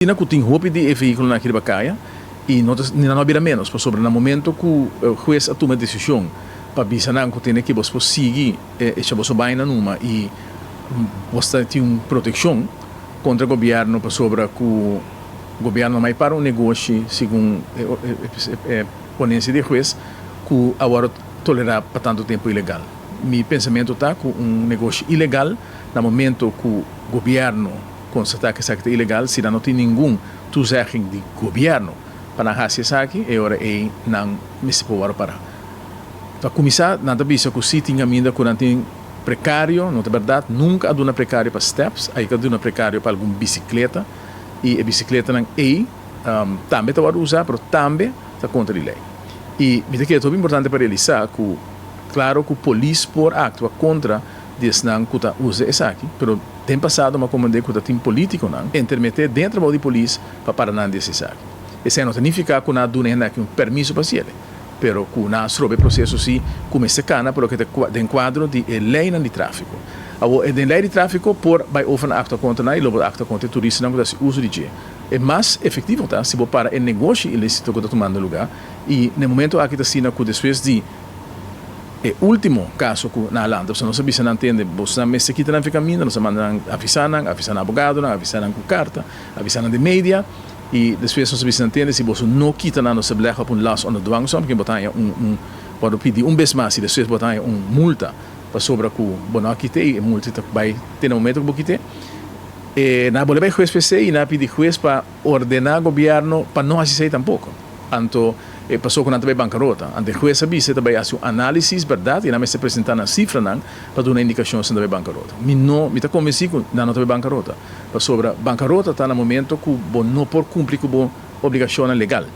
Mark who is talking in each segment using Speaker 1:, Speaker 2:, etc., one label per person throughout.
Speaker 1: Asina ku tin hopi di e vehíkulonan aki riba kaya i no ta nan no a bira ménos pasobra na momento ku hues a tuma e desishon pa bisa nan ku tene ke bos por sigui echa boso baina numa i bos ta tin un protekshon kontra gobièrnu pasobra ku gobièrnu no mai para un negoshi segun e ponensia di e hues ku a wòrdu tolerá pa tantu tempu ilegal. Mi pensamentu ta ku un negoshi ilegal na momento ku gobièrnu Konstatá ku esaki ta ilegal, si nan no tin ningun toezegging di gobièrnu pa nan hasi esaki, e ora ei nan mester por wòrdu pará. Pa kuminsá, nan ta bisa ku si tin kaminda ku nan tin prekario, no ta bèrdat, nunka a duna prekario pa steps, a duna prekario pa algun bisikleta i e bisikletanan ei tambe ta wòrdu usá, pero tambe ta kontra di lei. I mi ta kere ta hopi importante pa realisá ku klaro ku polis por aktua kontra di esnan ku ta usa esaki, pero Den pasado m'a komprendé ku ta tin polítikonan entermeté den trabou di polis pa para nan di hasi esaki. Esei no ta nifiká ku nan a duna e hende aki un permiso pa hasiel, pero ku nan a stroba e proseso si ku mester kana pa loke ta den kuadro di e leinan di tráfiko. Awor, e den lei di tráfiko por bai over na aktua kontra nan i lo bo aktua kontra e turistanan ku ta hasi uso di dje. E mas efektivo ta si bo para e negoshi ilísito ku ta tumando lugá i na e momento aki ta asina ku despues di E ultimo kaso ku nan a lanta, pasobra nos a bisa nan tende, bosnan mester kita nan fi kaminda, nos a manda nan avisá nan, avisá nan abogadonan, avisá nan ku karta, avisá nan den media, i despues nos a bisa nan tende, si boso no kita nan nos ta beleg op un last onder dwangsom, pasobra bo ta haña un un wòrdu pidi un bes mas i despues bo ta haña un multa pasobra ku bo no a kit'é i e multa ta bai te na momento ku bo kit'é. E nan a bolbe bai hues p'esei i nan a pidi hues pa ordená gobièrnu pa no hasi esei tampoko. Anto e pasó ku nan ta bai bankarota. Anto e hues a bisa e ta bai hasi un análisis bèrdat i nan mester presentá nan sifranan pa duna indikashon si nan ta bai bankarota. Mi no, mi ta konvensí ku nan no ta bai bankarota. Pasobra bankarota ta na momento ku bo no por kumpli ku bo obligashonnan legal.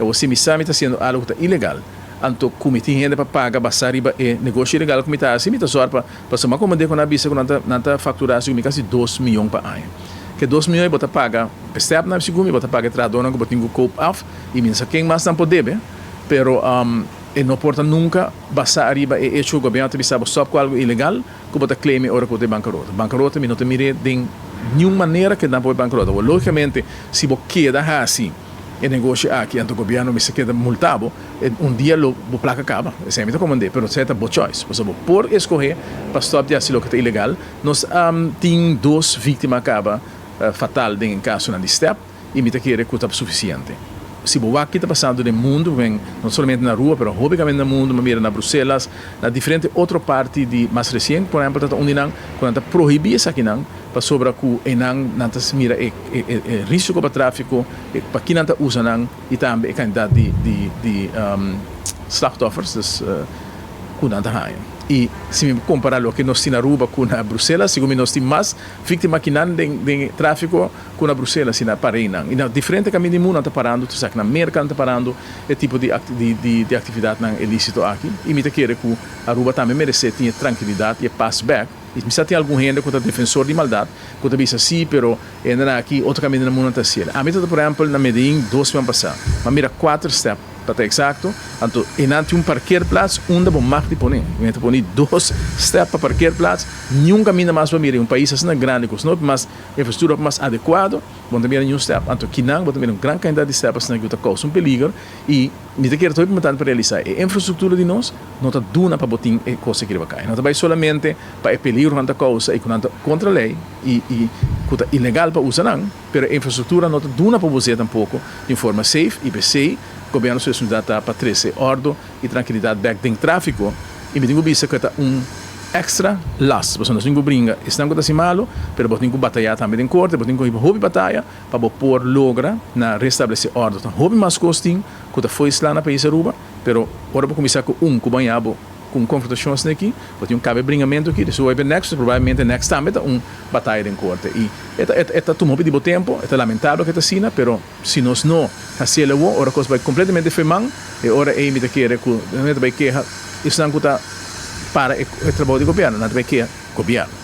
Speaker 1: Awor si mi sa mi ta hasiendo algu ku ta ilegal, anto ku mi tin hende pa paga basá riba e negoshi ilegal ku mi ta hasi, mi ta sòr pa, pasobra mi a komprendé ku nan a bisa ku nan ta nan ta fakturá segun mi kasi dos miyon pa aña. Ke dos miyon ei bo ta paga e stèpnan segun mi, bo ta paga e trahadónan ku bo tin ku koop af. I mi no sa ken mas nan por debe, pero e no por ta nunka basá ariba e echo ku gobièrnu ta bisa bo stòp ku algu ilegal ku bo ta claim e ora ku bo ta e bankarota. Bankarota mi no ta mir'é den niun manera ku nan por e bankarota. Awor lógikamente si bo keda hasi e negoshi aki anto gobièrnu mester keda multá bo, un dia lo bo plaka kaba. Esei mi ta komand'é, pero esei ta bo choice. Pasobra bo por eskohé pa stòp di hasi loke ta ilegal. Nos tin dos víktima kaba fatal den e kasonan di stèp. I mi ta kere ku ta sufisiente. Si bo wak ki ta pasando den mundu, men no solamente na Aruba, pero hopi kaminda na mundu, mi a mira na Bruselas, na diferente otro parti di mas resien, por ehempel ta ta un di nan ku nan ta prohibí esakinan pasobra ku einan nan ta mira e e risiko pa trafiko, pa ki nan ta usa nan i tambe e kantidat di di di slachtoffers, dus ku nan ta haña. I si mi kompara loke nos tin na Aruba ku na Bruselas, segun mi nos tin mas víktima kinan den den trafiko Ku na Bruselas i na Pareinan i na diferente kaminda di mundu nan ta parando tur esaki. Na Merka nan ta parando e tipo di di aktividatnan ilísito aki i mi ta kere ku Aruba tambe meresé tin e trankilidat i e pas bèk. I mi sa tin algun hende ku ta defensor di maldat ku ta bisa sí pero e hendenan aki otro kaminda na mundu nan ta hasiel. Ami ta por ehèmpel na Medellín dos siman pasá mi a mira kuater stèp pa ta eksakto anto einan tin un parkeerplaats unda bo mag di pone. Mi ta pone dos stèp pa parkeerplaats niun kaminda mas bo a mira i un pais asina grandi ku snopi mas Infrastruktura mas adekuado, bo no ta mira niun stèp. Anto kinan bo ta mira un gran kantidat di stèp asina ku ta kousa un peliger i mi ta kere ta hopi importante pa realisá e infrastruktura di nos no ta duna pa bo tin e kos aki riba kaya. No ta bai solamente pa e peligro ku nan ta kousa i ku nan ta kontra lei i i ku ta ilegal pa usa nan, pero e infrastruktura no ta duna pa bo us'é tampoko di un forma safe i p'esei gobièrnu su responsabilidat ta pa trese òrdu i trankilidat bèk den tráfiko i mi tin ku bisa ku e ta un èkstra last pasobra nos tin ku bringa esnan ku ta hasi malu pero bo tin ku batayá tambe den korte bo tin ku hiba hopi bataya pa bo por logra na restablesé òrdu ta hopi mas kos tin ku ta fo'i sla na pais Aruba pero ora bo kuminsá ku un ku bañá bo ku un konfrontashon asina aki bo tin un kabe bringamentu aki despues bo bai pa e next probablemente e next tambe ta un bataya den korte i e ta e ta tuma hopi di bo tempu e ta lamentabel ku e ta asina pero. Si nos no hasiel awor, ora kos bai kompletamente fo'i man, e ora ei mi ta kere ku nan ta bai keha esnan ku ta para e trabou di gobièrnu, nan ta bai keha gobièrnu.